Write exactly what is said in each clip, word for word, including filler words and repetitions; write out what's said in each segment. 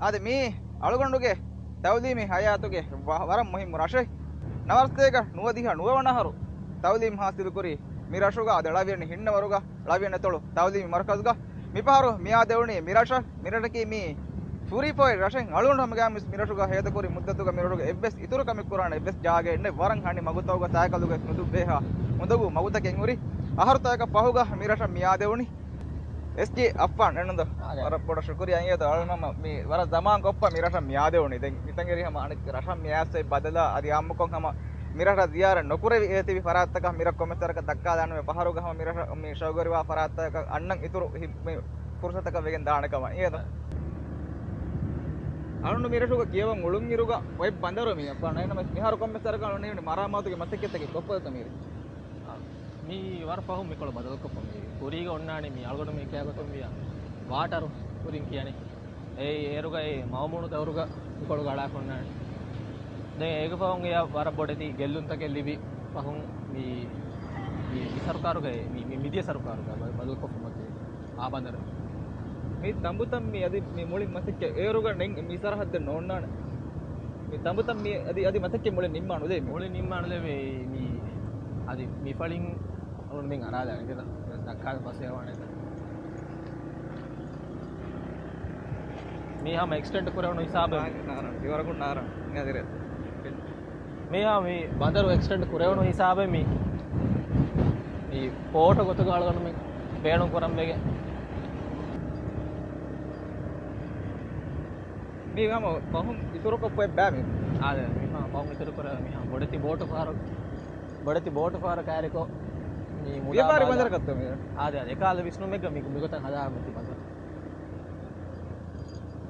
އާދެ، މީ އަޅުގަނޑުގެ ތައުލީމީ ހަޔާތުގެ ވަ-، ވަރަށް މުހިއްމު ރަށެއް. ނަވާރަ ސަތޭކަ ނުވަދިހަ ނުވަ ވަނަ އަހަރު ތައުލީމް ހާސިލުކުރީ މި ރަށުގަ. އަދި ޅަވިޔަނި ހިންނަވަރުގަ، ޅަވިޔަނި އަތޮޅު ތައުލީމީ މަރުކަޒުގަ. މިފަހަރު މިއާދެވުނީ މި ރަށަށް. މި ރަށަކީ މީ ފުރިފޮތް ރަށެއް. އަޅުގަނޑު ހަމަގައިމުވެސް މި ރަށުގަ ހޭދަކުރި މުއްދަތުގަ މި ރަށުގަ އެއްވެސް އިތުރު ކަމެއް ކުރާނެ އެއްވެސް ޖާގައެއް ނެތް. ވަރަށް ހަނި މަގުތަކުގަ ސައިކަލުގަ ނުދުއްވޭހާ އުނދަގޫ މަގުތަކެއް ހުރި. އަހަރުތަކަކަށް ފަހުގަ މި ރަށަށް މިއާދެވުނީ. އެސް ޖީ އައްފާން އެންނަންދަ. އާ، ވަރަށް ބޮޑަށް ޝުކުރިއްޔާ އިނގޭތޯ އަޅުގަނޑު މި ވަރަށް ޒަމާން ކޮށްފަ މި ރަށަށް މިއާދެވުނީ. ދެން މިތަނގެރި ހަމަ އަނެއް ރަށަށް މިއާސް ބަދަލާ އަދި އާއްމުކޮށް ހަމަ މި ރަށަށް ޒިޔާރަތް ނުކުރެވި އޭތިބި ފަރާތްތަކަށް މި ރަށް ކޮންމެސް ވަރަކަށް ދައްކާލާނަމޭ. ފަހަރުގަ ހަމަ މި ރަށަށް މި ޝައުގުވެރިވާ ފަރާތްތަކަށް އަންނަން އިތުރު ހި-، މި ފުރުސަތަކަށް ވެގެން ދާނެ ކަމަށް އިނގޭތޯ. އަޅުނޑު މި ރަށުގަ ކިޔަވަން އުޅުން އިރުގަ އޮތް ބަނދަރު މި އައްފާން ނައިނަމަސް މިހާރު ކޮންމެސް ވަރަކަށް އަޅުނީ މަރާމާތުގެ މަސައްކަތްތަކެއް ކޮށްފަދަތަ މީރި؟ މީ ވަރަށް ފަހުން މިކޮޅު ބަދަލުކޮށްފަ މީ. ކުރީގަ އޮންނާނީ މީ އަޅުގަނޑު މީ ކިޔާގޮތުން ވިޔަ ވާޓަރު ކުރިން ކިޔަނީ. އެއީ އޭރުގައި މައުމޫނު ދައުރުގަ މިކޮޅު އަޅާފަ އޮންނާނީ. ދެން އޭގެ ފަހުން އެޔަށް ވަރަށް ބޮޑެތި ގެއްލުންތަކެއް ލިބި ފަހުން މީ، މީ، މި ސަރުކާރުގައި، މީ، މި މިދިޔަ ސަރުކާރުގައި ބަ-، ބަދަލުކޮށްފަ މަތި. އާ ބަނދަރު. މި ތަނބުތައް މި އަދި މި މުޅި މަސައްކަތް އޭރުގަ ނެން މި ސަރަހައްދެއް ނޯންނާނެ. މި ތަނބުތައް މި އަދި، އަދި މަސައްކަތް މުޅި ނިންމާނު ދޭ މި. މުޅި ނިންމާނު ދޭ މި، މި އަދި މި ފަޅިން އަޅުން މި އަރާލާނެ ކެދަ ދައްކާ ބަސް އެވާނެ. މީ ހަމަ އެކްސްޓެންޑް ކުރެވުނު ހިސާބެއް. ނާރަން، އިވަރަކުން ނާރަން. ނަދިރެ. މީހާ މި ބަނދަރު އެކްސްޓެންޑް ކުރެވުނު ހިސާބެއް މި، މި ބޯޓު ގޮތުގަ އަޅުގަނޑު މި ބޭނުން ކުރަން ވެގެން. މީ ހަމަ ފަހުން އިތުރުކޮށްފަ ބައި މި. އާދެ، މި ހަމަ ފަހުން އިތުރު ކުރެވޭ މި ހަމަ ބޮޑެތި ބޯޓު ފަހަރު، ބޮޑެތި ބޯޓު ފަހަރު ކައިރިކޮށް، މި މުދާ ވިޔަފާރި ބާލާ. ބަނދަރަކަށްތޯ މި؟ އާދެ، އާދެ، އެކާލަ ވިސްނުމެއްގަ މި، މިގޮތަށް ހަދާ މަތި ބަނދަރު.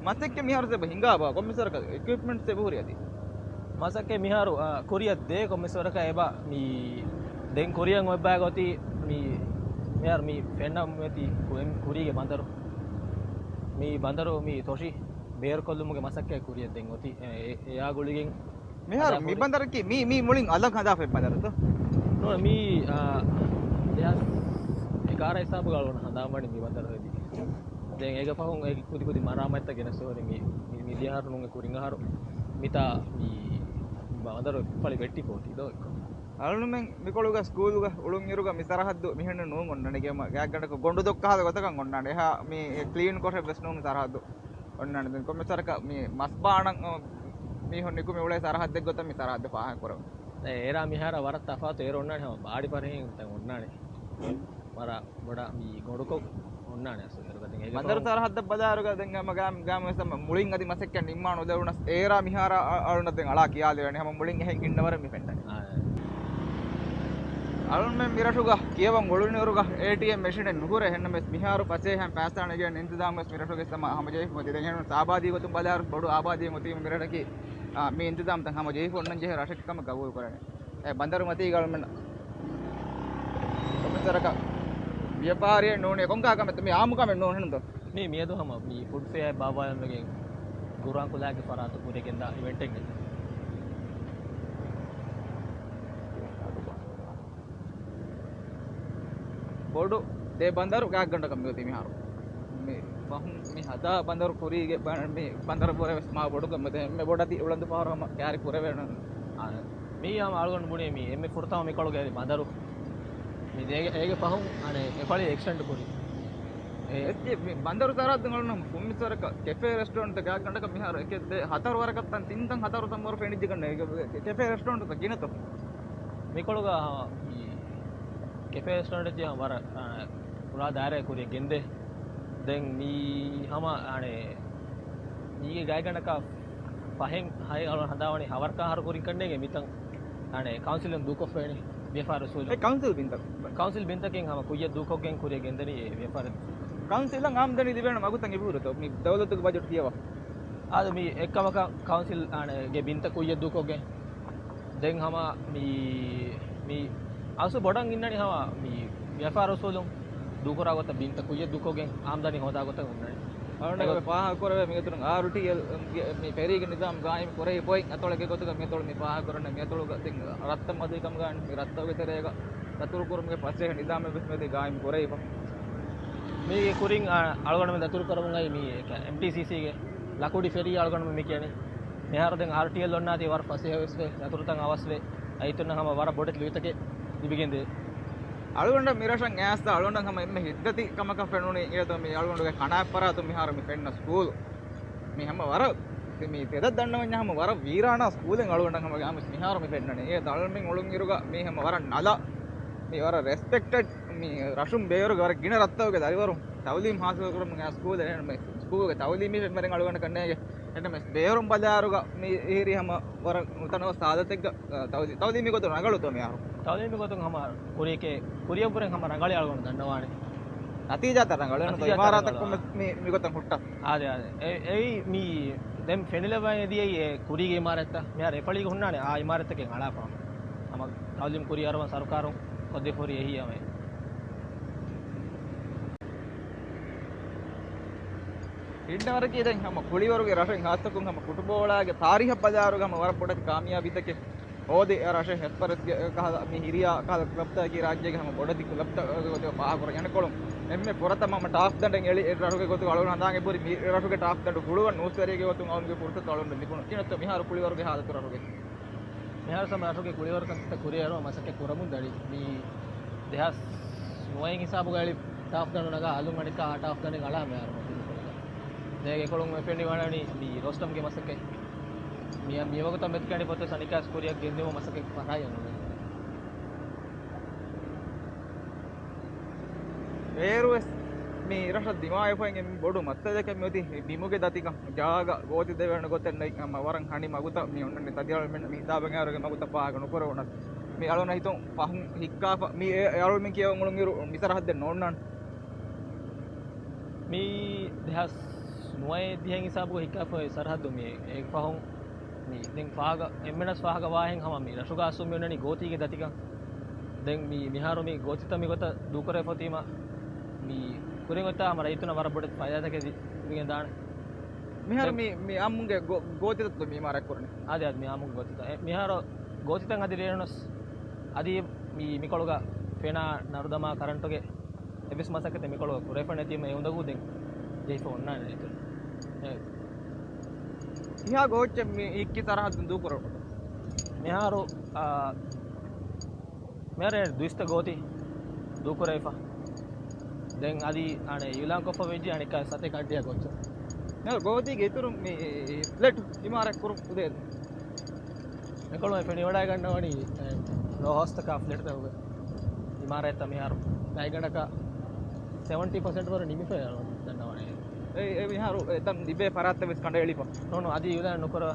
މަސައްކަތް މިހާރު ސެބަ ހިނގާބާ، ކޮންމެސްވަރަކަށް އިކްއިޕްމަންޓް ސެބަ ހުރި އަދި؟ މަސައްކަތް މިހާރު، އާ، ކުރިއަށް ދޭ ކޮންމެސްވަރަކަށް އެބަ މި ދެން ކުރިއަށް އޮތްބާ ގޮތީ މި، މިހާރު މި ފެންނަ މެތި ކު-، ކުރީގެ ބަނދަރު. މި ބަނދަރު މި ތޮށި ބޭރުކޮށްލުމުގެ މަސައްކަތް ކުރިއަށް ދެން އޮތީ. އެ، އެ، އެއާ ގުޅިގެން މިހާރު މި ބަނދަރަކީ މީ، މީ މުޅިން އަލަށް ހަދާފައި ބަނދަރުތޯ؟ ނޫން، މީ، އާ، ދެހާސް އެގާރަ ހިސާބުގަ އަޅުގަނޑު ހަނދާންވަނީ މި ބަނދަރު ހެދި. ދެން އޭގެ ފަހުން އޭގެ ކުދި ކުދި މަރާމާތްތައް ގެނެސްދެވަނީ މި، މި، މިދިޔަ އަހަރު ނޫން ކުރިން އަހަރު މިތާ މި ބަނދަރު ފަޅި ވެއްޓި ކޯޓީ ދޯ އެއްކޮށް. އަޅުމެން މިކޮޅުގަ ސްކޫލުގަ އުޅުން އިރުގަ މި ސަރަހައްދު މިހެން ނޫން އޮންނަނީ. ގާތްގަނޑަކަށް ގޮނޑު ދޮއްކަހާލި ގޮތަކަށް އޮންނާނެ. އެހާ މި ކްލީން ކޮށެއް ވެސް ނޫން ސަރަހައްދު އޮންނާނެ. ދެން ކޮންމެސް ވަރަކަށް މި މަސް ބާނަން، އަ، މީހުން ނިކުމެ އުޅޭ ސަރަހައްދެއް ގޮތަށް މި ސަރަހައްދު ފާހަގަ ކުރަމު. އޭރާ މިހާރާ ވަރަށް ތަފާތު. އޭރު އޮންނާނެ ހަމަ ބާޑި ފަރެހެން ތަން އޮންނާނެ. ވަރަށް ބޮޑަށް މި ގޮނޑުކޮށް އޮންނާނެ އަސްލު. އޭރު ގަތިން އޭގެ ބަނދަރު ސަރަހައްދަށް ބަލާއިރުގަ ދެން ހަމަ ގާ-، ގާމި ވެސް ހަމަ މުޅިން އަދި މަސައްކަތް ނިންމާނު ދެވުނަސް އޭރާ މިހާރާ އަ-، އަޅުންނަށް ދެން އަޅާ ކިޔާލެވޭނެ. ހަމަ މުޅިން އެހެން ހިންނަވަރެއް މި ފެންނަނީ. އަޅުންމެން މިރަށުގަ ކިޔަވަން އުޅުނިއިރުގަ އޭޓީއެމް މެޝިނެއް ނުހުރޭ. އެހެންނަމަވެސް މިހާރު ފަސޭހައިން ފައިސާ ނެގޭނެ އިންތިޒާމް ވެސް މިރަށުގެ ސަމާ ހަމަޖެހިފަ އޮތީ. ދެން އެހެން އާބާދީ ގޮތުން ބަލާއިރު ބޮޑު އާބާދީއެއް އޮތީމަ މިރަށަކީ، އާ، މި އިންތިޒާމްތައް ހަމަޖެހިފަ އޮންނަން ޖެހޭ ރަށެއް ކަމަށް ގަބޫލު ކުރޭނެ. އެ ބަނދަރު މަތީގަ އަޅުމެން ކޮންމެސް ވަރަކަށް ވިޔަފާރިއެއް ނޫނޭ، ކޮންކަހަލަ ކަމެއްތަ؟ މީ އާއްމު ކަމެއް ނޫން ހެންތޯ؟ މީ މިއަދު ހަމަ މީ ފުޑް ފެއާ ބާއްވާލަން ވެގެން ގުރާން ކުލާގެ ފަރާތު ކުރިގެންދާ އިވެންޓެއް ނެތް. ބޮޑު ދެ ބަނދަރު ގާތްގަނޑަކަށް މިއޮތީ މިހާރު. މި ފަހުން މި ހަދާ ބަނދަރު ކުރީގެ ބަ-، މި ބަނދަރަށްވުރެ ވެސް މާ ބޮޑު ކަމެއް. މެ ބޮޑަތި އުޅަނދު ފަހަރު ހަމަ ކާރި ކުރެވޭނެ. އާ، މީ ހަމަ އަޅުގަނޑު ބުނީ މީ އެންމެ ފުރަތަމަ މިކޮޅުގެ ބަނދަރު. މި ދޭގެ، އޭގެ ފަހުން އަނެއް އެފަޅި އެކްސްޓެންޑް ކުރި. އެ، އެއްޗެއް މި ބަނދަރު ސަރަހައްދު އަޅުނަމަ ކޮންމެސް ވަރަކަށް ކެފޭ ރެސްޓޯރެންޓް ގާތްގަނޑަކަށް މިހާރު އެކެއް ދެ ހަތަރު ވަރަކަށް ތަން ތިން ތަން ހަތަރު ތަން ވަރު ފެނިއްޖެ ގަންނަ ކެ-، ކެ-، ކެފޭ ރެސްޓޯރެންޓްތައް ގިނަތޯ؟ މިކޮޅުގަ މި ކެފޭ ރެސްޓޯރެންޓް ވަރަށް، އާ، ފުރާ ދާއިރާއެއް ކުރިއަށް ގެންދޭ. ދެން މީ ހަމަ އަނެއް މީގެ ގާތްގަނޑަކަށް ފަހެއް ހައެއް އަޅުން ހަނދާންވަނީ ހަވަރަކާ އަހަރު ކުރިން ކަންނޭނގެ މިތަން އަނެއް ކައުންސިލުން ދޫކޮށްފައިނީ ވިޔަފާރި އުސޫލުން. އެ ކައުންސިލް ބިންތައް؟ ކައުންސިލް ބިންތަކެއް ހަމަ ކުއްޔަށް ދޫކޮށްގެން ކުރިއަށް ގެންދަނީ އެ ވިޔަފާރި. ކައުންސިލަށް އާމްދަނީ ލިބޭނެ މަގުތައް އެބަހުރިތޯ؟ މި ދައުލަތުގެ ބަޖެޓް ކިޔަވާ. އާދެ، މި އެއްކަމަކަށް ކައުންސިލް އަނެއް ގެ ބިންތައް ކުއްޔަށް ދޫކޮށްގެން ދެން ހަމަ މި، މި އަސްލު ބޮޑަށް އިންނަނީ ހަމަ މި ވިޔަފާރި އުސޫލުން ދޫކުރާ ގޮތަށް ބިންތައް ކުއްޔަށް ދޫކޮށްގެން އާމްދަނީ ހޯދާ ގޮތަށް އޮންނަނީ. އަޅުގަނޑު އެގޮތް ފާހަގަ ކުރެވޭ މިގޮތުން އާރުޓީއެލް ގެ މި ފެރީގެ ނިޒާމް ގާއިމް ކުރެވި ޕޮއިންޓް އަތޮޅެއްގެ ގޮތުގަ މިއަތޮޅު މި ފާހަގަ ކުރަނީ. މިއަތޮޅުގަ ތިން ރަށްތައް މަދުވި ކަމުގަ މި ރަށްތަކުގެ ތެރޭގަ ދަތުރު ކުރުމުގެ ފަސޭހަ ނިޒާމެއް ވެސް މިއަދު ގާއިމް ކުރެވިފަ. މީގެ ކުރިން އަ-، އަޅުގަނޑުމެން ދަތުރު ކުރަމުން އައި މި އެމްޓީސީސީގެ ލަކުޑި ފެރީ އަޅުގަނޑު މި ކިޔަނީ. މިހާރު ދެން އާރްޓީއެލް އޮންނާތީ ވަރަށް ފަސޭހަވެސް ވޭ. ދަތުރުތައް އަވަސްވޭ. އައިތުންނަށް ހަމަ ވަރަށް ބޮޑެތި ލުއިތަކެއް ލިބިގެންދޭ. އަޅުގަނޑަށް މިރަށަށް އައިސް އަޅުގަނޑަށް ހަމަ އެންމެ ހިތްދަތި ކަމަކަށް ފެނުނީ އިނގޭތޯ މި އަޅުގަނޑުގެ ކަނާތް ފަރާތުން މިހާރު މި ފެންނަ ސްކޫލް. މި ހަމަ ވަރަށް މި ތެދަށް ދަންނަވަންޏާ ހަމަ ވަރަށް ވީރާނާ ސްކޫލެއް އަޅުގަނޑަށް ހަމަ ގާމިސް މިހާރު މި ފެންނަނީ. އޭ އަޅުގަނޑުމެން އުޅުން އިރުގަ މީ ހަމަ ވަރަށް ނަލަ، މީ ވަރަށް ރެސްޕެކްޓެޑް، މީ ރަށުން ބޭރުގެ ވަރަށް ގިނަ ރަށްތަކުގެ ދަރިވަރުން ތައުލީމް ހާސިލް ކުރަމުން އައި ސްކޫލެއް ނޫން. މި ސްކޫލްގެ ތައުލީމީ ފެންވަރެއް އަޅުގަނޑަކަށް ނޭނގެ. އެންމެ ބޭރުން ބަލާއިރުގަ މި އެހެރީ ހަމަ ވަރަށް ނުތަނަވަސް ހާލަތެއްގަ، ތައުލީ-، ތައުލީމީ ގޮތުން ރަނގަޅުތޯ މިހާރު؟ ތައުލީމީ ގޮތުން ހަމަ ކުރިއެކޭ، ކުރިއަށްވުރެން ހަމަ ރަނގަޅޭ އަޅުގަނޑު ދަންނަވާނެ. ނަތީޖާތައް ރަނގަޅު. ނަތީޖާތައް އިމާރާތަކުން ރަނގަޅު. މި، މިގޮތަށް ހުއްޓާ. އާދެ، އާދެ. އެ-، އެއީ މި ދެން ފެނިލައްވަން އެދިޔައީ އެ ކުރީގެ އިމާރާތްތައް. މިހާރު އެ ފަޅީގަ ހުންނާނެ އާ އިމާރާތްތަކެއް އަޅާފަ ހަމަ. ހަމަ ތައުލީމް ކުރިއަރަވަން ސަރުކާރުން ކޮށްދެއްވި ހުރި އެހީ އަމެ. އިންނަވަރަކީ ދެން ހަމަ ކުޅިވަރުގެ ރަށެއް ހާއްސަކޮށް ހަމަ ފުޓުބޯޅާގެ ތާރީހަށް ބަލާއިރުގަ ހަމަ ވަރަށް ބޮޑެތި ކާމިޔާބީތަކެއް ހޯދި އެ ރަށެއް ހެސްޕަރެސްގެ ކަހަލަ މި ހިރިޔާ ކަހަލަ ކްލަބްތަކަކީ ރާއްޖޭގެ ހަމަ ބޮޑެތި ކްލަބްތަކުގެ ގޮތުގަ ފާހަގަކުރަން. އަނެއްކޮޅުން އެންމެ ފުރަތަމަ ހަމަ ޓާފް ދަނޑެއް އެޅި އެ ރަށުގެ ގޮތުގަ އަޅުގަނޑު ހަނދާން އެބަހުރި މި ރަށުގެ ޓާފް ދަނޑު ހުޅުވަން ނޫސްވެރިއެއްގެ ގޮތުން އަޅުގަނޑުގެ ފުރުސަތު އަޅުގަނޑަށް ލިބުނު. ކިހިނެއްތޯ މިހާރު ކުޅިވަރުގެ ހާލަތު ރަށުގެ؟ މިހާރު ހަމަ ރަށުގެ ކުޅިވަރު ކަންތައްތައް ކުރިއަރުވަން މަސައްކަތް ކުރަމުން ދަނީ. މި ދެހާސް ނުވައެއް ހިސާބުގަ އެޅި ޓާފް ދަނޑު ނަގާ އަލުން އަނެއްކާ އާ ޓާފް ދަނޑެއް އަޅާ މިހާރު މަތިން ކުރިގަ. ދޭގެ އެކޮޅުން އެ ފެނިވަޑަނީ މި ރޯސްޓަމްގެ މަސައްކަތް. މި، މިވަގުތަށް މެދުކަނޑި ފޮތެއް ސަނިކާސް ކުރިއަށް ގެންދިއުމަށް މަސައްކަތް ފަށާ އެނގުނު. އޭރުވެސް މި ރަށަށް ދިމާވެފައި އެންމެ ބޮޑު މައްސަލައަކަށް މިއޮތީ ބިމުގެ ދަތިކަން، ޖާގަ ގޯތި ދެވޭނެ ގޮތެއް ނެތް. ހަމަ ވަރަށް ހަނި މަގުތައް މި އޮންނަނީ ތަދި އަޅުމެން މި ހިސާބަށް އައިރުގެ މަގުތައް ފާހަގަ ނުކުރެވުނަސް. މި އަޅުން ހިތުން ފަހުން ހިއްކާފަ މި އެ-، އެ އަޅުމެން ކިޔަވަން އުޅުން އިރު މި ސަރަހައްދެއް ނޯންނާނެ. މީ ދެހާސް ނުވައެއް ދިހަ ހިސާބުގަ ހިއްކާފަ އޮތް ސަރަހައްދު މި އެ ފަހުން މި ދެން ފާހަގަ، އެންމެނަސް ފާހަގަ ވާހެން ހަމަ މި ރަށުގަ އަސްލު މި އޮންނަނީ ގޯތީގެ ދަތިކަން. ދެން މި މިހާރު މި ގޯތިތައް މިގޮތަށް ދޫކުރެވިފައިވީމަ މި ކުރިން އޮތާ ހަމަ ރައްޔިތުންނަށް ވަރަށް ބޮޑެތި ފައިދާތަކެއް ލި-، ލިބިގެން ދާނެ. މިހާރު ދެން މި، މި އާއްމުގެ ގޯ-، ގޯތިތައްތޯ މި އިމާރާތް ކުރަނީ؟ އާދެ، އާދެ، މި އާއްމުގެ ގޯތިތައް. އެ، މިހާރު ގޯތިތައް އަދި ރޭނުނަސް އަދި މި، މިކޮޅުގަ ފެނާ ނަރުދަމާ ކަރަންޓުގެ އެއްވެސް މަސައްކަތެއް މިކޮޅުގަ ކުރެވިފަ ނެތީމަ އެ އުނދަގޫ ދެން ޖެހިފަ އޮންނާނެ އެތުން. އެ. ކިހާ ގޯއްޗެއް މި ހިއްކި ސަރަހައްދުން ދޫކުރެވުނުތޯ؟ މިހާރު، އާ، މިހާރު ދުއިސައްތަ ގޯތި ދޫކުރެވިފަ. ދެން އަދި އަނެއް އިއުލާން ކޮށްފަ ވެއްޖެ އަނެއްކާ ސަތޭކަ އައްޑިހަ ގޯއްޗެއް. މިހާރު ގޯތީގެ އިތުރުން މި ފްލެޓް އިމާރާތް ކުރުން އުދޭ. އެކޮޅު މި ފެނިވަޑައިގަންނަވަނީ، އެ، ރޯހައުސްތަކާ ފްލެޓްތަކުގެ އިމާރާތްތައް މިހާރު ގާތްގަނޑަކަށް ސެވެންޓީ ޕަސެންޓް ވަރަށް ނިމިފައި ދަންނަވަނީ. އެ، އެ މިހާރު އެތަން ލިބޭ ފަރާތްތައް ވެސް ކަނޑައެޅިފަ. ނޫން، އަދި އިއުލާން ނުކުރަ،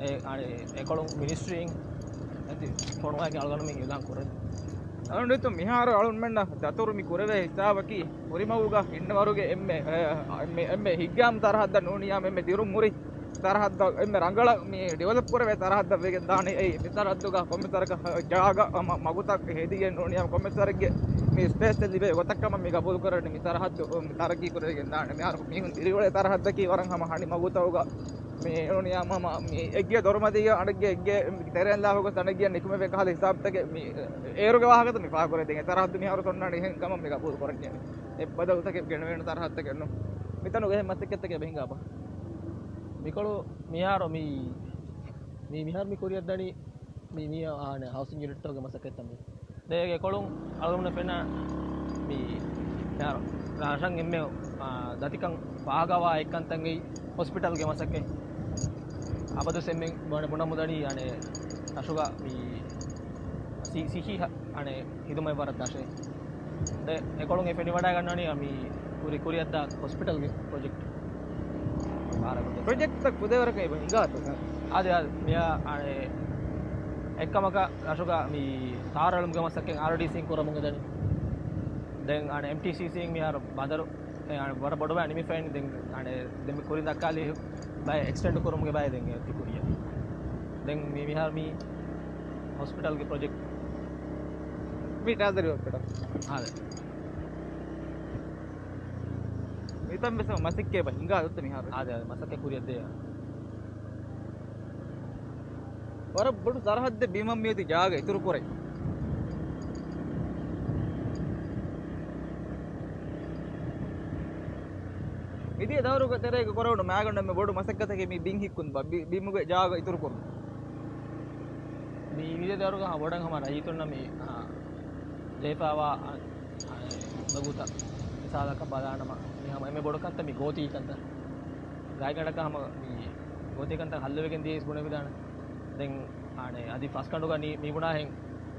އެ، އަ، އެކޮޅު މިނިސްޓްރީން އަދި ފޮނުވާގެން އަޅުގަނޑުމެން އިއުލާން ކުރޭ. އަޅުގަނޑު މިހާރު އަޅުގަނޑުމެންނަށް ދަތުރު މި ކުރެވޭ ހިސާބަކީ، ކުރިމަގުގަ އިންނަވަރުގެ އެންމެ، އެ، އެންމެ، އެންމެ ހިތްގައިމު ސަރަހައްދަށް ނޫނިއްޔާމު އެންމެ ދިރުން ހުރި ސަރަހައްދަށް އެންމެ ރަނގަޅަށް މި ޑިވެލޮޕް ކުރެވޭ ސަރަހައްދަށް ވެގެން ދާނެ. އެއީ މި ސަރަހައްދުގަ ކޮންމެސް ވަރަކަށް ޖާގަ މަ-، މަގުތައް ހެދިގެން ނޫނިއްޔާމު ކޮންމެސް ވަރެއްގެ މި ސްޕޭސް އެއް ލިބޭ ގޮތަށް ކަމަށް މި ގަބޫލު ކުރަނީ. މި ސަރަހައްދު މި ތަރައްގީ ކުރެވިގެން ދާނެ. މިހާރު މީހުން ދިރިއުޅޭ ސަރަހައްދަކީ ވަރަށް ހަމަ ހަނި މަގުތަކުގަ މި ނޫނިއްޔާމު ހަމަ މި އެއްގެ ދޮރުމަތީގަ އަނެއްގެ އެއްގެ ތެރެއިން ލާފަ ގޮސް އަނެއްގެ ނިކުމެވޭ ކަހަލަ ހިސާބުތަކެއް މި އޭރުގެ ވާހަކަތައް މި ފާހަގަކުރޭ. ދެން އެ ސަރަހައްދު މިހާރު އޮންނާނީ އެހެން ކަމަށް މި ގަބޫލު ކުރަންޖެހޭ. އެއް ބަދަލުތަކެއް ގެނެވޭނެ ތަރަހައްދަކެއް ނޫން. މިތަނުގަ އެހެން މަސައްކަތްތަކެއް އެބަ ހިނގާބާ؟ މިކޮޅު މިހާރު މި، މި މިހާރު މި ކުރިއަށްދަނީ މި، މި އާނެ ހައުސިން ޔުނިޓްތަކުގެ މަސައްކަތްތައް މި. ދޭގެ އެކޮޅުން އަޅުގަނޑު ފެންނަ މި މިހާރު ރަށަށް އެންމެ، އާ، ދަތިކަން ފާހަގަވާ އެއްކަންތައްގައި ހޮސްޕިޓަލްގެ މަސައްކަތް. އަބަދުސް އެންމެން ބުނަ-، ބުނަމުންދަނީ އާނެ ރަށުގަ މި ސި-، ސިއްހީ އާނެ ހިދުމަތް ވަރަށް ދަށޭ. ދެ އެކޮޅުން އެ ފެނިވަޑައިގަންނަވަނީ މި ކުރި-، ކުރިއަށްދާ ހޮސްޕިޓަލްގެ ޕްރޮޖެކްޓް. ޕްރޮޖެކްޓްތައް ކުދޭވަރަކަށް އެބަ ހިނގާތޯ؟ އާދެ، އާދެ. މިއާ، އާނެ، އެއްކަމަކަށް ރަށުގަ މި ތާރު އެޅުމުގެ މަސައްކަތް އާރްޑީސީން ކުރަމުން ދަނީ. ދެން އާނެ އެމްޓީސީސީން މިހާރު ބަނދަރު އެ، އަނެއް ވަރަށް ބޮޑުވެ ނިމިފައިން ދެން، އަނެއް ދެން މި ކުރިން ދައްކާލި ބައެއް އެކްސްޓެންޑް ކުރުމުގެ ބައެއް ދެން އެ އޮތީ ކުރިއަށް. ދެން މި މިހާރު މި ހޮސްޕިޓަލްގެ ޕްރޮޖެކްޓް. މި ޓާޒަރި ހޮސްޕިޓަލް. އާދެ. މިތަން ވެސް މަސައްކަތް ބަ ހިނގާ ދޮއްތަ މިހާރު؟ އާދެ، އާދެ، މަސައްކަތް ކުރިއަށް ދޭ. ވަރަށް ބޮޑު ސަރަހައްދެއް ބިމަށް މިއޮތީ ޖާގަ އިތުރު ކުރަން. މިދިޔަ ދައުރުގެ ތެރޭގަ ކުރެވުނު މައިގަނޑު އެންމެ ބޮޑު މަސައްކަތަކީ މި ބިން ހިއްކުން ބަ-، ބި-، ބިމުގެ ޖާގަ އިތުރުކުރުން. މި މިދިޔަ ދައުރުގަ ހަމަ ބޮޑަށް ހަމަ ރައްޔިތުންނަށް މި، އާ، ޖެހިފައިވާ، އާ، އާ، މަގުތައް މިސާލަކަށް ބަލާނަމަ، މި ހަމަ އެންމެ ބޮޑު ކަންތައް މި ގޯތީ ކަންތައް. ގާތްގަނޑަކަށް ހަމަ މި ގޯތީ ކަންތައް ހައްލުވެގެން ދިޔައީސް ބުނެފިދާނެ. ދެން އަނެ އަދި ފަސްގަނޑުގަ ނީ މިބުނާހެން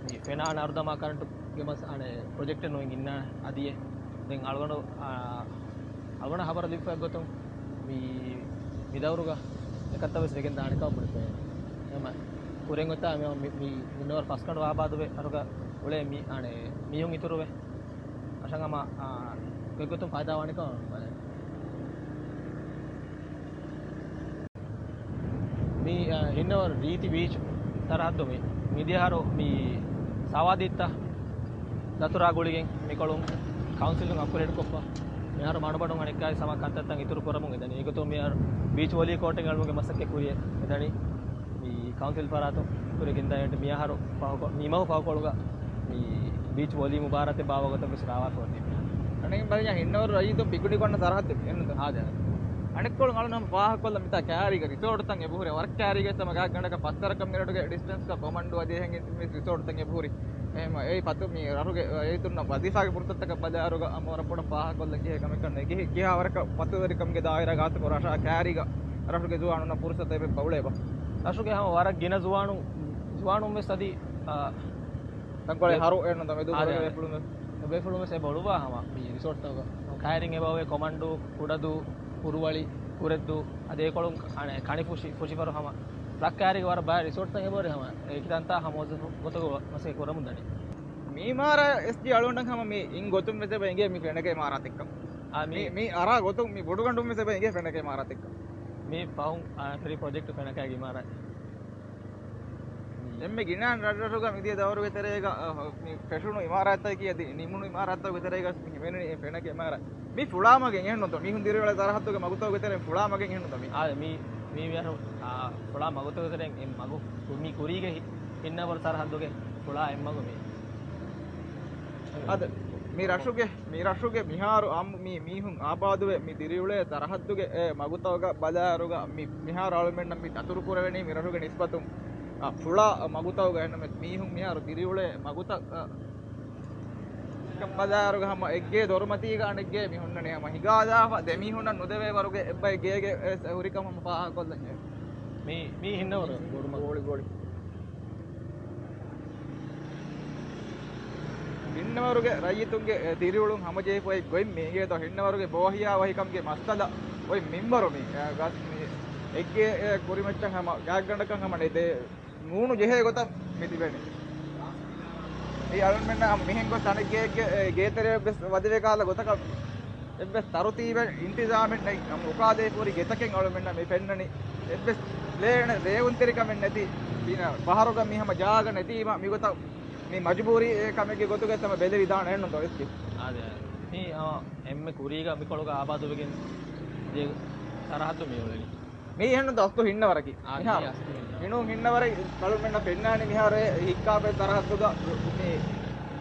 މި ފެނާ ނަރުދަމާ ކަރަންޓުގެ މަސް އަނެ ޕްރޮޖެކްޓެއް ނުވިން އިންނާނެ އަދިއެ. ދެން އަޅުގަނޑު، އާ، އަޅުގަނޑަށް ހަބަރު ލިބިފައި ގޮތުން މި، މި ދައުރުގަ އެކަންތައް ވެސް ވެގެން ދާނެ ކަމަށް ބުނެފައި. އެހެމަ ކުރިން އޮތާ މި، މި، މި މިންވަރު ފަސްގަނޑު އާބާދުވެ އަރުގަ އުޅޭ މި، އަނެ މީހުން އިތުރުވެ. އަށަން ހަމަ، އާ، ގޮތްގޮތުން ފައިދާވާނެކަމަށް ބަލަން. މި، އާ، ހިންނަވަރު ރީތި ބީޗް ސަރަހައްދު މި، މިދިޔަހަރު މި ސަވާދީއްތަ ދަތުރާ ގުޅިގެން މިކޮޅުން ކައުންސިލުން އަޕްގްރޭޑް ކޮށްފަ. މިހާރު މަޑުމަޑުން އަނެއްކާއި ސަމާ ކަންތައްތައް އިތުރު ކުރަމުން އެދަނީ. އެގޮތުން މިހާރު ބީޗް ވޮލީ ކޯޓެއް އަޅުމުގެ މަސައްކަތް ކުރިޔަށް އެދަނީ. މި ކައުންސިލް ފަރާތުން ކުރި ގެންދަނީ މިހާރު ފަހުކޮ-، މި މަހު ފަހުކޮޅުގަ މި ބީޗް ވޮލީ މުބާރާތެއް ބާއްވާ ގޮތަށް ވެސް ރާވާފަ އޮތީ. އަނެއް ބަލަންޏާ ހިންނަވަރު ރައްޔިތުން ޕިކުނިކް ވަންނަ ސަރަހައްދެއް އެންނުތަ؟ އާދެ. އަނެއްކޮޅުން އަޅުން ހަމަ ފާހަގަކޮށްލަން މިތާ ކައިރީގަ ރިސޯޓުތައް އެބަހުރި، ވަރަށް ކައިރީގަ ތަމަ ގާތްގަނޑަކަށް ފަސް ވަރަކަށް މިރަށުގެ ޑިސްޓެންސްގަ ކޮމަންޑޫ އަދި އެހެން މި ރިސޯޓުތައް އެބަހުރި. އެހެން އެއީ ފަތު މި ރަށުގެ ރައްޔިތުންނަށް ވަޒީފާގެ ފުރުސަތަކަށް ބަލާއިރުގަ އަމަ ވަރަށް ބޮޑަށް ފާހަގަކޮށްލަން ޖެހޭ ކަމެއް ކަންނޭ. ކިހި-، ކިހާވަރަކަށް ފަތުވެރިކަމުގެ ދާއިރާ ގާތުކޮށް ރަށާ ކައިރީގަ ރަށުގެ ޒުވާނުންނަށް ފުރުސަތު އެބަ އުޅޭބަ؟ ރަށުގެ ހަމަ ވަރަށް ގިނަ ޒުވާނު-، ޒުވާނުން ވެސް އަދި، އާ، ތަންކޮޅެއް އެ-، ހަރު އެންނު ދަމެދު އާދެ، ކުރެވޭ އާދެ. ބޭފުޅުން ވެސް ބޭފުޅުން ވެސް އެބަ އުޅުއްވާ ހަމަ މި ރިސޯޓްތަކުގަ. ކައިރިން އެބަ އޮވޭ ކޮމަންޑޫ، ކުޑަދޫ، ކުރުވަޅި، ކުރެއްދޫ، އަދި އެކޮޅުން އަނެ ކަނިފުށި، ފުށިފަރު ހަމަ ބްލެކް ކައިރީގެ ވަރަށް ބައެއް ރިސޯޓްތައް އެބަ އޮވޭ ހަމަ އެކި ތަންތާ ހަމަ މުވައްޒަފު ގޮތުގަ މަސައްކަތް ކުރަމުން ދަނީ. މީ މާރަ އެސްޖީ އަޅުގަނޑަށް ހަމަ މި އިން ގޮތުން ވެސް އެބަ އެނގޭ މި ފެނަކައި މާރާތެއްކަން. އާ، މި، މި، މި އަރާ ގޮތުން މި ބޮޑުގަނޑުން ވެސް އެބަ އެނގޭ ފެނަކައި މާރާތެއްކަން. މި ފަހުން، އާ، ފެރީ ޕްރޮޖެކްޓް ފެނަކައިގެ އިމާރާތް. އެންމެ ގިނަ ރަށްރަށުގަ މިދިޔަ ދައުރުގެ ތެރޭގަ، އަ، މި ފެށުނު އިމާރާތްތަކަކީ އަދި ނިމުނު އިމާރާތްތަކުގެ ތެރޭގަ މި ހިމެނުނީ އެ ފެނަކައި އިމާރާތް. މި ފުޅާ މަގެއް އެހެންނުތޯ؟ މީހުން ދިރިއުޅޭ ސަރަހައްދުގެ މަގުތަކުގެ ތެރެއިން ފުޅާ މަގެއް އެހެންނުތޯ މި؟ އާ، މި، މި މިހާރު، އާ، ފުޅާ މަގުތަކުގެ ތެރެއިން އެއް މަގު. މި ކުރީގެ ހި-، ހިންނަވަރު ސަރަހައްދުގެ ފުޅާ އެއްމަގު މި. އަދި މި ރަށުގެ، މި ރަށުގެ މިހާރު އާއްމު މި މީހުން އާބާދުވެ މި ދިރިއުޅޭ ސަރަހައްދުގެ އެ މަގުތަކުގަ ބަލާއިރުގަ މި، މިހާރު އަޅުމެންނަށް މި ދަތުރު ކުރެވެނީ މި ރަށުގެ ނިސްބަތުން، އަ، ފުޅާ މަގުތަކުގަ އެންމެ މީހުން މިހާރު ދިރިއުޅޭ މަގުތައް، އަ، ބަލާއިރުގަ ހަމަ އެއްގޭ ދޮރުމަތީގަ އަނެއްގޭ މި ހުންނަނީ ހަމަ ހިނގާލާފަ ދެ މީހުންނަށް ނުދެވޭ ވަރުގެ އެއްބައި ގޭގެ އެ ހުރިކަމަށް ފާހަގަކޮށްލަން. މީ، މީ ހިންނަވަރު ބޮޑު މަގު. ގޯޅި، ގޯޅި. ހިންނަވަރުގެ ރައްޔިތުންގެ ދިރިއުޅުން ހަމަޖެހިފައި ގޮތް މީގޭތޯ ހިންނަވަރުގެ ބޯހިޔާ ވަހިކަމުގެ މައްސަލަ އޮތް މިންވަރު މީ، އެ، ގަސް މީ އެއްގެ، އެ، ކުރިމައްޗަށް ހަމަ ގާތްގަނޑަކަށް ހަމަ ނެދޭ ނޫނު ޖެހޭ ގޮތަށް މި ތިބެނީ. މި އަޅުމެންނަށް ހަމަ މިހެން ގޮސް އަނެއްގެ، އެ، ގޭތެރެއަށް ވެސް ވަދެވޭ ކަހަލަ ގޮތަކަށް އެއްވެސް ތަރުތީބެއް އިންތިޒާމެއް ނެތް. ހަމަ އުފާދޭ ފޯރި ގެތަކެއް އަޅުމެންނަށް މި ފެންނަނީ. އެއްވެސް ޕްލޭނެއް ރޭވުންތެރިކަމެއް ނެތި. ގިނަ ފަހަރުގަ މި ހަމަ ޖާގަ ނެތީމަ މިގޮތަށް މި މަޖުބޫރީ ކަމެއްގެ ގޮތުގައި ތަމަ ބެލެވިދާނެ ނުންތޯ އެސްޖީ؟ އާދެ. މީ ހަމަ އެންމެ ކުރީގަ މިކޮޅުގަ އާބާދުވެގެން ދިޔަ ސަރަހައްދު މި އުޅެނީ. މީ އެހެންނު ދަސްތު ހިންނަވަރަކީ. އާ، މިހާރު. މީ އަސްލު ހިންނަވަރަ. ހިނޫ ހިންނަވަރެއް އަޅުމެންނަށް ފެންނާނީ މިހާރު އެ ހިއްކާފައި ސަރަހައްދުގަ މި،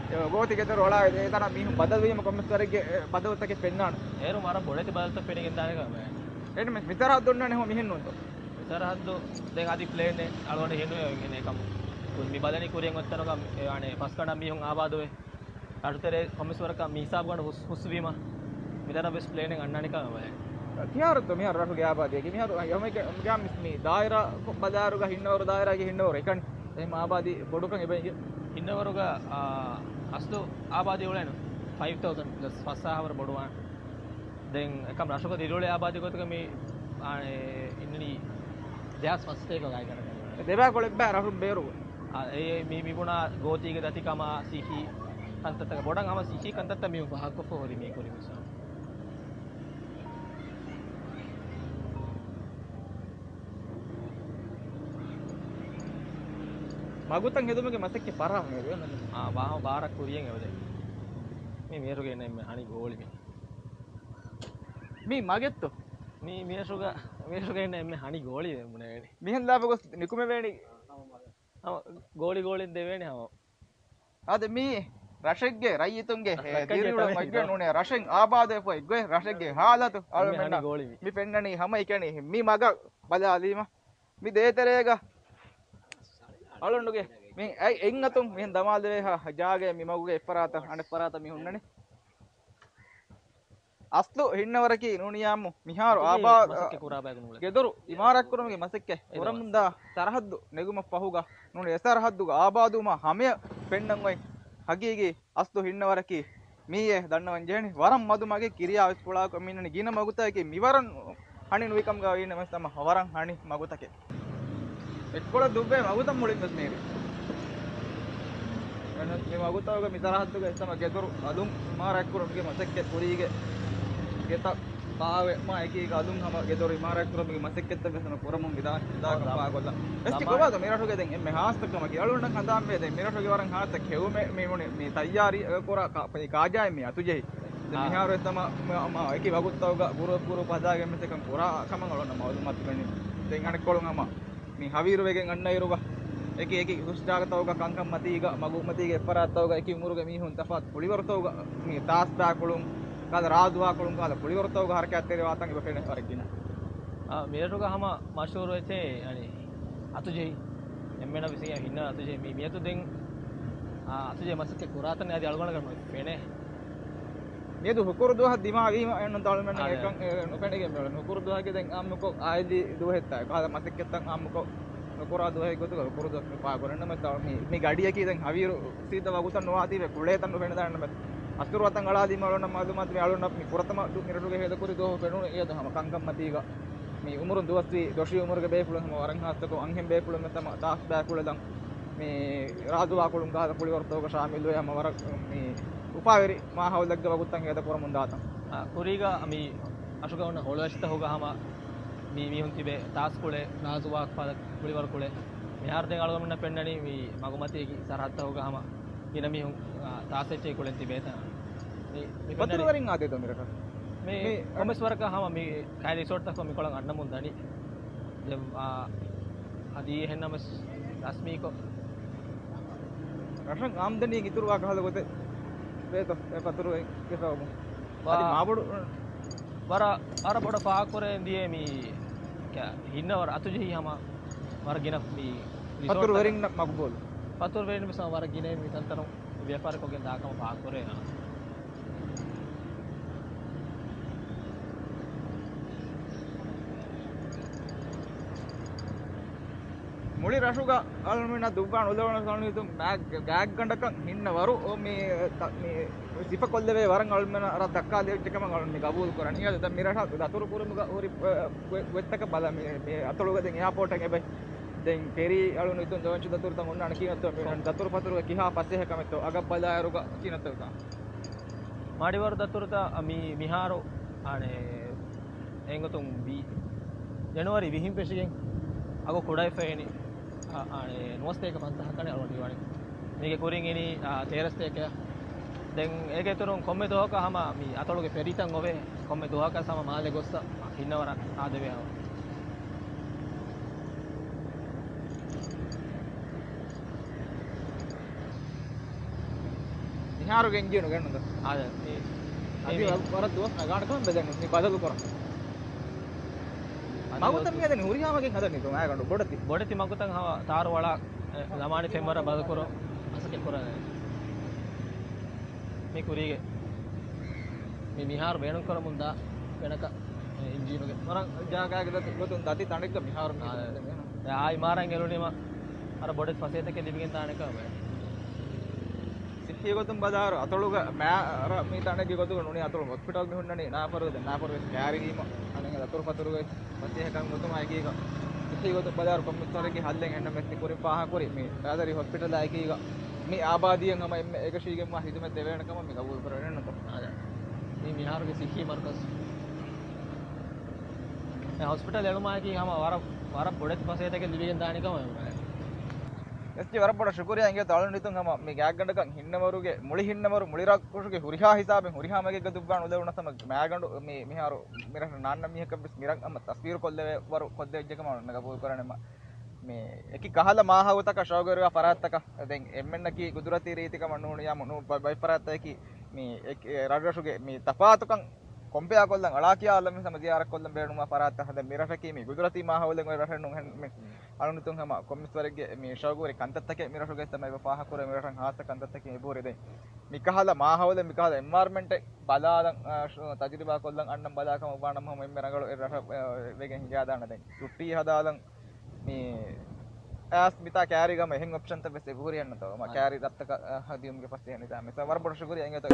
އެ، ގޯތި ގެދޮރު އޮޅާ އެ ތަނަށް މީހުން ބަދަލުވީމަ ކޮންމެސް ވަރެއްގެ، އެ، ބަދަލުތަކެއް ފެންނާނެ. އޭރު ވަރަށް ބޮޑެތި ބަދަލުތައް ފެނިގެން ދާނެ ކަމެއް. އެހެން މި ސަރަހައްދު އޮންނާނެ ހަމަ މިހެން ނޫންތޯ؟ މި ސަރަހައްދު ދެން އަދި ޕްލޭނެއް އަޅުގަނޑު ހިނުވޭ އޮތް އެނެ ކަމު. މި ބަލަނީ ކުރިއަށް އޮތްތަނުގަ، އެ، އަނެ ފަސްގަނޑަށް މީހުން އާބާދުވެ. ރަށުތެރޭ ކޮންމެސް ވަރަކަށް މި ހިސާބުގަނޑު ހުސް-، ހުސްވީމަ، މިތަނަށް ވެސް ޕްލޭނެއް އަންނާނެ ކަމެއް ވަޔެއް. ކިހާރަތޯ މިހާރު ރަށުގެ އާބާދީއަކީ؟ މިހާރު އަ، ހަމަ މި ދާއިރާ ބަލާއިރުގަ ހިންނަވަރު ދާއިރާގެ ހިންނަވަރު އެކަނި. އެހެން އާބާދީ ބޮޑުކަން އެބަ އިނގޭ. ހިންނަވަރުގަ، އާ، އަސްލު އާބާދީ އުޅޭނު ފައިވް ތައުޒަންޑް ޕްލަސް ފަސް ހާހަވަރު ބޮޑުވާނެ. ދެން އެކަމް ރަށުގަ ދިރިއުޅޭ އާބާދީ ގޮތުގަ މި، އާ، އެ، އިންނަނީ ދެހާސް ފަސްސަތޭކަ ގާތްގަނޑަކަށް. ދެބައި ކޮޅެއްބައި ރަށުން ބޭރު. އާ، އެ، މި، މި ބުނާ ގޯތީގެ ދަތިކަމާ ސިއްހީ ކަންތައްތަކަށް ބޮޑަށް ހަމަ ސިއްހީ ކަންތައްތައް މި ފާހަގަކޮށްފަ ހުރި މީ ކުރި މިސާލު. މަގުތައް ހެދުމުގެ މަސައްކަތް ފަރާހަމަ ވެ. އާ، ވާހަ ބާރަށް ކުރިޔަށް އެވެދެ. މި މޭރުގެ އިންނަ އެންމެ ހަނި ގޯޅި މި. މީ މަގެއްތޯ؟ މީ މޭޝުގަ، މޭޝުގަ އިންނަ އެންމެ ހަނި ގޯޅި ވެ ބުނެވޭނެ. މިހެން ލާފަ ގޮސް ނިކުމެވޭނީ. ހަމަ ގޯޅި ގޯޅިން ދެވޭނެ ހަމަ. އާދެ މީ ރަށެއްގެ ރައްޔިތުންގެ އެ ދިރިއުޅުން އޮތްގޮތް ނޫނޭ، ރަށެއް އާބާދުވެފަ އޮތްގޮތް، ރަށެއްގެ ހާލަތު އަޅުމެންނަށް މި ފެންނަނީ ހަމައެކަނި މި މަގަށް ބަލާލީމަ. މި ދޭތެރޭގަ އަޅުނޑުގެ މި އެއް އަތުން މިހެން ދަމާލެވޭ ހާ ޖާގައެއް މި މަގުގެ އެއްފަރާތަށް އަނެއްފަރާތަށް މި ހުންނަނީ. އަސްލު ހިންނަވަރަކީ ނޫނިޔާމު މިހާރު އާބާ ގެދޮރު އިމާރާތްކުރުމުގެ މަސައްކަތް ކުރަމުންދާ ސަރަހައްދު ނެގުމަށް ފަހުގަ ނޫނީ އެ ސަރަހައްދުގަ އާބާދުވުމާ ހަމަޔަށް ފެންނަން އޮތް ހަގީގީ އަސްލު ހިންނަވަރަކީ މީއޭ ދަންނަވަން ޖެހެނީ. ވަރަށް މަދު މަގެއް ކިރިޔާ ވެސް ފުޅާކޮށް މިންނަނީ ގިނަ މަގުތަކަކީ މިވަރަށް ހަނި ނުވިކަމުގަ ވީނަމަވެސް ހަމަ ވަރަށް ހަނި މަގުތަކެއް. އެއްކޮޅަށް ދުއްވޭ މަގުތައް މުޅިން ވެސް މޭރި. އެހެން މި މަގުތަކުގަ މި ސަރަހައްދުގަ އެއްސަމަ ގެދޮރު އަލުން އިމާރާތްކުރުމުގެ މަސައްކަތް ކުރީގެ ގެތައް ބާވެ މާ އެކީގަ އަލުން ހަމަ ގެދޮރު އިމާރާތްކުރުމުގެ މަސައްކަތްތައް ވެސް ކުރަމުން ވިދާ ވިދާކަށް ފާގޮތްލަން. އެސްޓި ކޮބާތޯ މިރަށުގެ ދެން އެންމެ ހާއްސަ ކަމަކީ އަޅުގަނޑަށް ހަނދާންވޭ ދެން މިރަށުގެ ވަރަށް ހާއްސަ ކެއުމެއް މި މުނި މި ތައްޔާރީ ކުރާ ކާ-، މި ކާޖާއިން މި އަތުޖެހި. ދެން މިހާރު ވެސް ހަމަ މަ-، މަ-، އެކި ވަގުތުތަކުގަ ގުރޫޕް ގުރޫޕް ހަދާގެން ވެސް އެކަން ކުރާ ކަމަށް އަޅުގަނޑަށް މައުލޫމާތު ފެނި. ދެން އަނެއްކޮޅުން ހަމަ މި ހަވީރުވެގެން އަންނައިރުގަ އެކި އެކި ހުސް ޖާގަތަކުގަ ކަންކަން މަތީގަ މަގު މަތީގަ އެއްފަރާތްތަކުގަ އެކި އުމުރުގެ މީހުން ތަފާތު ކުޅިވަރުތަކުގަ މި ތާސް ބާކުޅުން ކާލަ ރާދުވާކުޅުން ކާލަ ކުޅިވަރުތަކުގަ ހަރަކާތްތެރިވާތަން އެބަ ފެނޭ ވަރަށް ގިނަ. އާ، މިރަށުގަ ހަމަ މަޝްހޫރު އެއްޗެއް އަނި އަތުޖެހި. އެންމެނަށް ވިސިގެން ހިންނަ އަތުޖެހި މި މިއަތު ދެން، އާ، އަތުޖެހި މަސައްކަތް ކުރާތަން އަދި އަޅުގަނޑަކަށް ނުފެނޭ. މިއަދު ހުކުރު ދުވަހަށް ދިމާވީމަ އެންނު ތަޅުމެން އާ، އެކަން އެ، ނުފެނިގެން މިއުޅެން. ހުކުރު ދުވަހަކީ ދެން އާއްމުކޮށް އާއިލީ ދުވަހެއްތާ. ކާލަ މަސައްކަތްތައް އާއްމުކޮށް ނުކުރާ ދުވަހެއް ގޮތުގަ ހުކުރު ދުވަހަކީ ފާގުރެންނަމެ ތަ-، މި، މި ގަޑިއަކީ ދެން ހަވީރު ސީދަ ވަގުތަށް ނުވާތީވެ ކުޅޭތަން ނުފެނިދާނަމެ. އަސުރު ވަތަން އަޅާލީމަ އަޅުނަ މައުލޫމާތު މި އަޅުނަ މި ފުރަތަމަ ދު-، މިރަށުގެ ހޭދަކުރި ދުވަހު ފެނުނު އޭދަ ހަމަ ކަންކަން މަތީގަ. މި އުމުރުން ދުވަސްވީ ދޮށީ އުމުރުގެ ބޭފުޅުން ހަމަ ވަރަށް ހާއްސަކޮށް އަންހެން ބޭފުޅުން ވެސް ހަމަ ތާސް ބާކުޅެލަން މި ރާދުވާކުޅުން ކާލަ ކުޅިވަރުތަކުގަ ޝާމިލުވެ ހަމަ ވަރަށް މި އުފާވެރި މާހައުލެއްގެ ވަގުތަށް ހޭދަ ކުރަމުން ދާތަން. އާ، ކުރީގަ މި އަށުގަ އޮންނަ ހޮޅުއެއްސަތަކުގަ ހަމަ މި މީހުން ތިބެ ތާސް ކުޅެ ރާދުވާ ކާލަ ކުޅިވަރު ކުޅެ. މިހާރު ދެން އަޅުގަނޑުމެންނަށް ފެންނަނީ މި މަގުމަތީގެ ސަރަހައްދުތަކުގަ ހަމަ ގިނަ މީހުން، އާ، ތާސް އެއްޗެއް ކުޅެން ތިބޭތަން. މި، މި ފަތުރުވެރިން އާދޭތޯ މިރަށަށް؟ މި މި ކޮންމެސް ވަރަކަށް ހަމަ މި ކައި ރިސޯޓްތަކަށް މިކޮޅަށް އަންނަމުން ދަނީ. ދެން، އާ، އަދި އެހެންނަމަސް ރަސްމީކޮށް. ރަށަށް އާމްދަނީ އިތުރުވާ ކަހަލަ ގޮތެއް ވޭތޯ އެ ފަތުރުވެރިންގެ ސަބަބުން؟ ވާ، އަދި މާބޮޑު ވަރަށް، ވަރަށް ބޮޑަށް ފާހަގަކުރެވެން ދިޔަ މި ކަ-، ހިންނަވަރު އަތުޖެހި ހަމަ ވަރަށް ގިނަ މި ރިސޯޓްތަކަށް. ފަތުރުވެރިންނަށް މަގުބޫލު. ފަތުރުވެރިން ވެސް ވަރަށް ގިނަ މި ތަންތަނުން ވިޔަފާރިކޮށްގެން ދާކަމަށް ފާހަގަކުރޭ. މުޅި ރަށުގަ އަޅުމެންނަށް ދުއްވާން އުޅެވުނަސް އަޅުން ހިތުން މާ-، ގާތްގަނޑަކަށް ހިންނަވަރު މި، ތަ-، މި ސިފަކޮށްލެވޭ ވަރަށް އަޅުމެންނަށް ވަރަށް ދައްކާލެވިއްޖެ ކަމަށް އަޅުން މި ގަބޫލު ކުރަނީ. އަދި ދަ މިރަށަށް ދަތުރު ކުރުމުގަ ހުރި، އަ، ގޮ-، ގޮތްތަކަށް ބަލަ މި، މި އަތޮޅުގަ ދެން އެއާޕޯޓެއް އެބަ ދެން ފެރީ އަޅުން ހިތުން ދޮވެންޗު ދަތުރުތައް އޮންނާނެ ކިހިނެއްތޯ މި ދަތުރު ފަތުރުގެ ކިހާ ފަސޭހަކަމެއްތޯ އަގަށް ބަލާއިރުގަ ކިހިނެއްތޯ މަޑިވަރު ދަތުރުތައް މި މިހާރު އަނެ އެނގޮތުން ވީ. ޖެނުއަރީ ވިހިން ފެށިގެން އަގު ކުޑަވެފައިނީ. އަ-، އަނެ ނުވަސްތޭކަ ފަންސާހަކަށް އަޅުގަނޑު ދީވާނީ. މީގެ ކުރިން އިނީ، އާ، ތޭރަސްތޭކަ. ދެން އޭގެ އިތުރުން ކޮންމެ ދުވަހަކަށް ހަމަ މި އަތޮޅުގެ ފެރީތައް އޮވޭ. ކޮންމެ ދުވަހަކަށް ހަމަ މާލެ ގޮއްސަ ހިންނަވަރަށް އާދެވޭ ހަމަ. މިހާރުގެ އިންޖީނު ގެންނުން ދޯ. އާދެ، މި، އަދި މި، ވަ-، ވަރަށް ދުވަސް ނަގާނެ ކަމަށް ބެލެން މި ބަދަލު ކުރަން. އަދި މަގުތައް ވަ-، މިއަދަނީ ހުރިހާ މަގެއް ހަދަނީ ތޯ މާގަނޑު ބޮޑެތި. ބޮޑެތި މަގުތައް ހަމަ ތާރު ވަޅާ، އެ، ޒަމާނީ ފެންވަރަށް ބަދަލު ކުރަން މަސައްކަތް ކުރަން. މި ކުރީގެ މި މިހާރު ބޭނުން ކުރަމުން ދާ ގަނަކަ އިންޖީނުގެ ވަރަށް ޖާގާގެ ދަތި ގޮތުން ދަތި ތަނެއްގަ މިހާރު މި އާ، އާ އިމާރާތް އެޅުނީމަ އަރަ ބޮޑެތި ފަސޭހަތަކެއް ލިބިގެން ދާނެ ކަމެއް. ސިއްހީ ގޮތުން ބަލާއިރު އަތޮޅުގަ މާ-، އަރަ މި ތަނެއްގެ ގޮތުގަ ނޫނީ އަތޮޅު ހޮސްޕިޓަލް މި ހުންނަނީ ނާފަރު ދެން ނާފަރު ވެސް ކާރިވީމަ އަނެއް ދަތުރު ފަތުރުގައި ފަސޭހަކަން ގޮތުމާ އެކީގަ، ސިއްހީ ގޮތުން ބަލާއިރު ކޮންމެސް ތަނެއްގެ ހައްލެއް އެންނަމެސް މި ކުރިން ފާހަގަކުރި މި ރައިދަރި ހޮސްޕިޓަލާ އެކީގަ، މި އާބާދީއަށް ހަމަ އެންމެ އެކަށީގެންވާ ހިދުމަތް ދެވޭނެ ކަމަށް މި ގަބޫލު ކުރެވެނެއްނުތޯ. އާދެ. މި މިހާރުގެ ސިއްހީ މަރުކަޒު. އެ ހޮސްޕިޓަލް އެޅުމާއެކީ ހަމަ ވަރަށް، ވަރަށް ބޮޑެތި ފަސޭހަތަކެއް ލިބިގެން ދާނެ ކަމަށް. އެސްޖީ ވަރަށް ބޮޑަށް ޝުކުރިއްޔާ އިނގޭތޯ އަޅުން ހިތުން ހަމަ މި ގާތްގަނޑަކަށް ހިންނަވަރުގެ މުޅި ހިންނަވަރު މުޅި ރަށްކޮށުގެ ހުރިހާ ހިސާބެއް ހުރިހާ މަގެއްގަ ދުއްވާން އުޅެވުނަސް ހަމަ މާގަނޑު މި މިހާރު މިރަށަށް ނާންނަ މީހަކަށް ވެސް މިރަށް ހަމަ ތަސްވީރު ކޮށްލެވޭ ވަރު ކޮށްދެވިއްޖެ ކަމަށް އަޅުން ގަބޫލު ކުރަނީމަ. މި އެކި ކަހަލަ މާހައުލުތަކަށް ޝައުގުވެރިވާ ފަރާތްތަކަށް ދެން އެންމެންނަކީ ގުދުރަތީ ރީތިކަމަށް ނޫނިޔާ ނޫ ބަ- ބައިފަރާތްތަކަކީ މި އެކި- އެ ރަށްރަށުގެ މި ތަފާތުކަން ކޮމްޕެއާ ކޮށްލަން އަޅާކިޔާ އަލަމެން ހަމަ ޒިޔާރަތް ކޮށްލަން ބޭނުންވާ ފަރާތްތައް ހަދަން. މި ރަށަކީ މި ގުދުރަތީ މާހައުލެއް އޮތް ރަށެއް ނޫން. އަޅުނިތުން ހަމަ ކޮންމެސް ވަރެއްގެ މި ޝައުގުވެރި ކަންތައްތަކެއް މި ރަށުގެ ހަމަ އެބަ ފާހަކުރެ މި ރަށަށް ހާއްސަ ކަންތައްތަކެއް އެބަހުރި. ދެން މިކަހަލަ މާހައުލެއް މިކަހަލަ އެންވަޔަރަމެންޓެއް ބަލާލަން އާ، ޝު- ތަޖުރިބާ ކޮށްލަން އަންނަން ބަލާކަމަށް ވާނަމަ ހަމަ އެންމެ ރަނގަޅު އެ ރަށަށް އެ، ވެގެން ހިނގާދާނެ. ދެން ޗުއްޓީ ހަދާލަން މި އާސް މިތާ ކާރީގަ ހަމަ އެހެން އޮޕްޝަންތައް ވެސް އެބަހުރި އަންނަތޯ މަ ކާރީ ރަށްތަކަށް އަ، ހަދިޔުމުގެ ފަސޭހަ ނިޒާމް. ވަރަށް ބޮޑަށް ޝުކުރިއްޔާ އިނގޭތޯ.